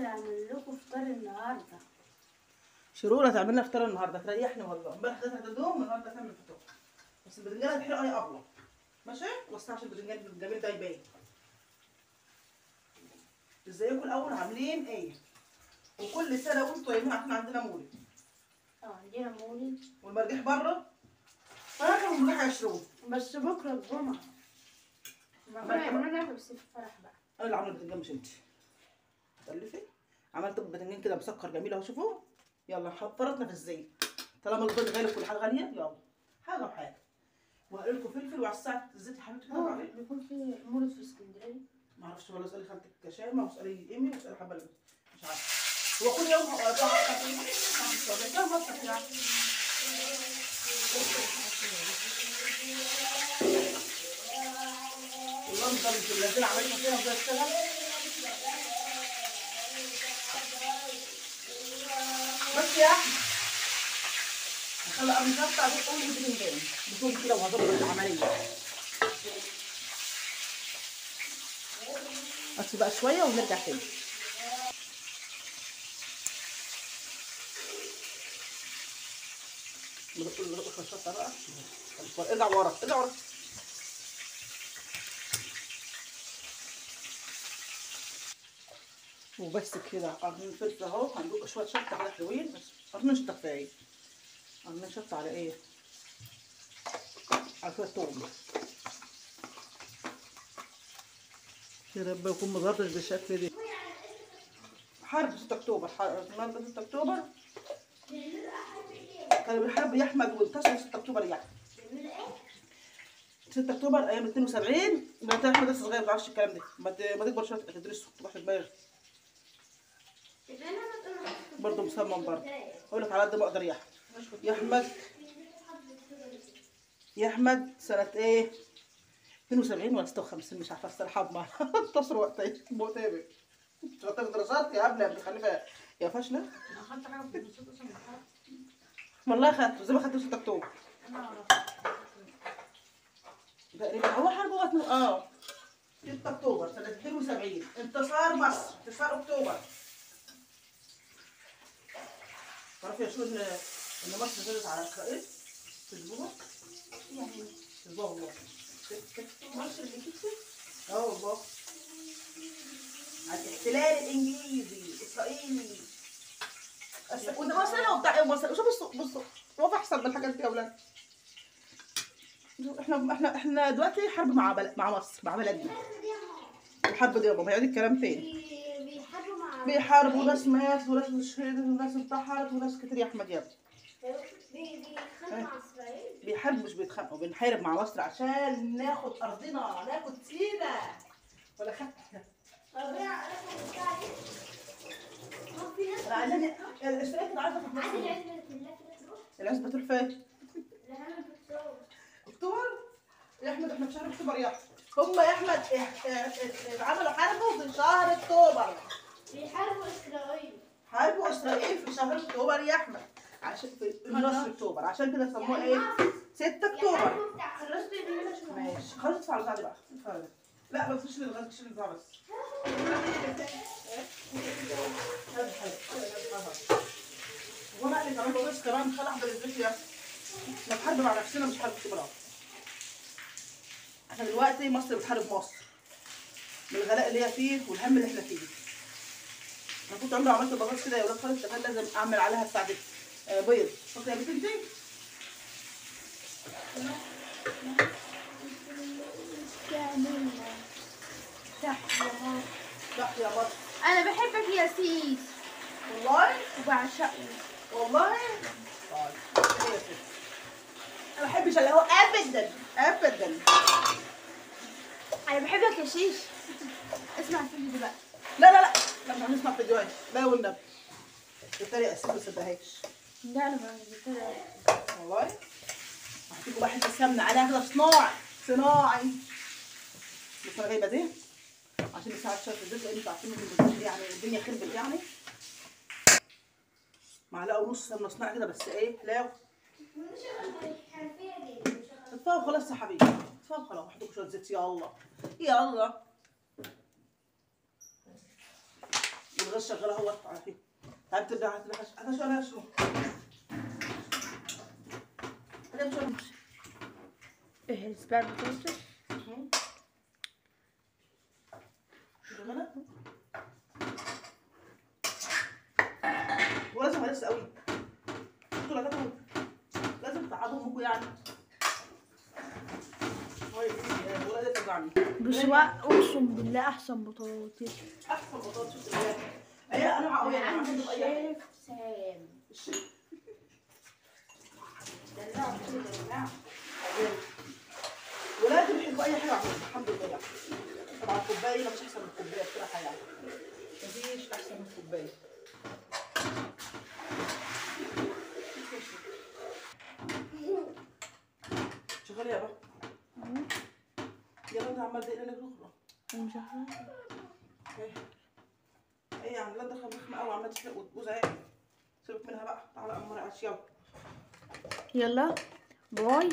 اللي هعمل لكم فطار النهارده. شرورة تعمل لنا فطار النهارده، تريحني والله. امبارح خدتها تدوم، النهارده تعمل فطار. بس الباذنجان هتحرقها يا ابله. ماشي؟ بس عشان الباذنجان الجميل ده يبان. ازيكم الاول عاملين ايه؟ وكل سنة وانتم طيبين عشان عندنا مولد. عندنا مولد والمرجح بره. فاكر المرجح هيشربوه. بس بكره الجمعة. ما بس الفرح بقى. انا اللي عامله الباذنجان مش انت. هتألفي؟ عملت بتنجان كده مسكر جميل اهو، شوفوه. يلا فرطنا في الزيت طالما البيض غالي وكل حاجة غالية. يلا حاجة وحاجه. وهقول لكم فلفل وعلى الساعة الزيت يا حبيبتي. اه بيكون في مولد في اسكندرية. ما اعرفش والله، اسالي خالتك شيماء واسالي ايمي واسالي حبه مش عارفه. هو كل يوم يعني. والله مش اللذينه عملتها فيها وزي اشتغل. بس يا احمد هخلي قبل شطه عشان اقوم البتنجان بتقوم كده وهظبط العملية. بس بقى شوية ونرجع تاني. الشطه بقى. ارجع ورا ارجع ورا. وبس كده قرنين فلفل اهو. هندوق شوية شطه كده حلوين، بس قرنين شطه كفاية. قرنين شطه على ايه؟ على شوية توم. يا رب يكون مظبطش بالشكل ده. حرب 6 اكتوبر، حرب النهارده 6 اكتوبر. كانوا بيحاربوا يا احمد وانتصروا 6 اكتوبر يعني. 6 اكتوبر ايام 72. ما انت احمد لسه صغير ما تعرفش الكلام ده، ما تكبر شوية تدرسه تروح في دماغك. برضه مصمم برضه. اقول لك على قد ما اقدر يا احمد. يا احمد يا احمد سنة ايه؟ 72 ولا 56 مش عارفه الصراحة. ما انتصروا وقتها متابع. شغلت في دراسات يا هبلة متخلفة يا فاشلة. انا خدت حاجة في الدراسات اصلا. والله خدته زي ما خدته 6 اكتوبر تقريبا. هو حرب وقت 6 اكتوبر سنة 72 انتصار مصر، انتصار اكتوبر. تعرفي يا شو ان مصر فازت على اسرائيل في اسبوع؟ يعني في اسبوع والله. مصر اللي كسبت؟ اه والله. على الاحتلال الانجليزي الاسرائيلي. وده مصر وبتاع مصر. شوفوا بصوا بصوا هو احسن من الحاجات دي يا اولاد. احنا دلوقتي حرب مع مع مصر، مع بلدنا. الحرب دي يا ماما هيعيد الكلام تاني. بيحاربوا مع بيحاربوا ناس مات وناس شهدت وناس انتحرت وناس كتير يا احمد يا ابني. بيتخانقوا مع اسرائيل. بيحاربوا مش بيتخانقوا، بنحارب مع مصر عشان ناخد ارضنا، ناخد سينا. ولا خدت احنا. عايزين اسرائيل كانت عايزه تاخد مصر. العزبة تروح فين؟ اكتوبر؟ يا احمد احنا في شهر اكتوبر يا احمد. هم يا احمد عملوا حربوا في شهر اكتوبر. بيحاربوا اسرائيل. حاربوا اسرائيل في شهر اكتوبر يا احمد. عشان في نص اكتوبر، عشان كده سموه ايه؟ 6 اكتوبر. ماشي خلاص ادفع على بعض بقى، ادفع على. لا ما تشيل الغاز، تشيل البتاع بس. وانا اللي كمان بس كمان خلع احضر الزيت يا احنا في حرب مع نفسنا مش حرب كبرى. احنا دلوقتي مصر بتحارب مصر من الغلاء اللي هي فيه والهم اللي احنا فيه. انا كنت عمري عملت بطاطس كده يا ولاد خالص، كان لازم اعمل عليها بتاع دي بيض. فاكره يا بنت انت؟ تحت يا مصر. انا بحبك يا سيس والله وبعشقك والله. طيب ايه يا سيس؟ انا ما بحبش اللي هو ابدا ابدا. انا بحبك يا شيش. اسمع الفيديو ده بقى. لا لا لا لا مش هنسمع فيديوهات، لا والنبي. بتتريق السيس ما تصدقهاش. لا انا ما بتريق والله. هحطلكوا بقى حتة سمنه عليها كده صناعي صناعي. بس انا جايبه دي عشان نساعد شوية في الزيت، لان انتوا عارفين ان يعني الدنيا خربت يعني. معلقه ونص سمنه صناعي كده بس ايه حلاوة. اطفوا وخلاص يا حبيبي، اطفوا وخلاص. هحط لكم شوية زيت. يلا يلا. الغاز شغال اهوت على فكرة. تعالي ترجع هات شوية انا شو اهرس بقى البطاطس. شغالة هو لازم هرس قوي. انتوا لا تاكلوا، لازم تعبوا امكم يعني. ولا ده توجعني. بس هو اقسم بالله احسن بطاطس، احسن بطاطس بالله. ايه انا قوي انا عندي اي حاجة. سام دلع ولادي بيحبوا اي حاجة عموما الحمد لله يعني. طبعا الكوباية مفيش احسن من الكوباية بصراحة يعني، مفيش احسن من الكوباية. شغال يا بابا. يلا انت عمال تقلق لك الاخرى. مش عارفه ايه يا عم، لا دخل رخمة قوي عماله تحرق وتبوظ اهي. سيبك منها بقى، تعالى قمري عشان يلا. يلا باي.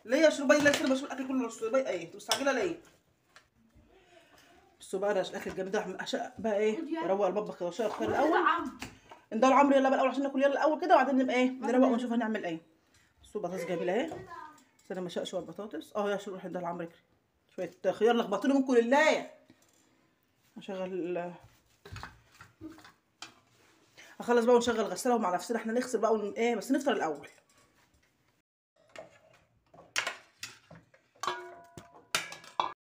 ليه يا شربي؟ لا كده بشوف الاكل كله شربي. ايه انت مستعجلة ليه؟ بصوا بقى انا الاكل الجميل ده عشان بقى ايه، اروق المطبخ كده وشوية الخير الاول. ندور عمرو يلا بقى الاول عشان ناكل، يلا الاول كده وبعدين نبقى ايه نروق ونشوف هنعمل ايه. بصوا بطاطس جميلة اهي، بس انا ما شوية بطاطس اه يا شروق. روح ندور عمرو شوية خيار لخبطتوني منكم لله. هشغل اخلص بقى ونشغل غسالة ومع نفسنا احنا نغسل بقى ايه، بس نفطر الاول.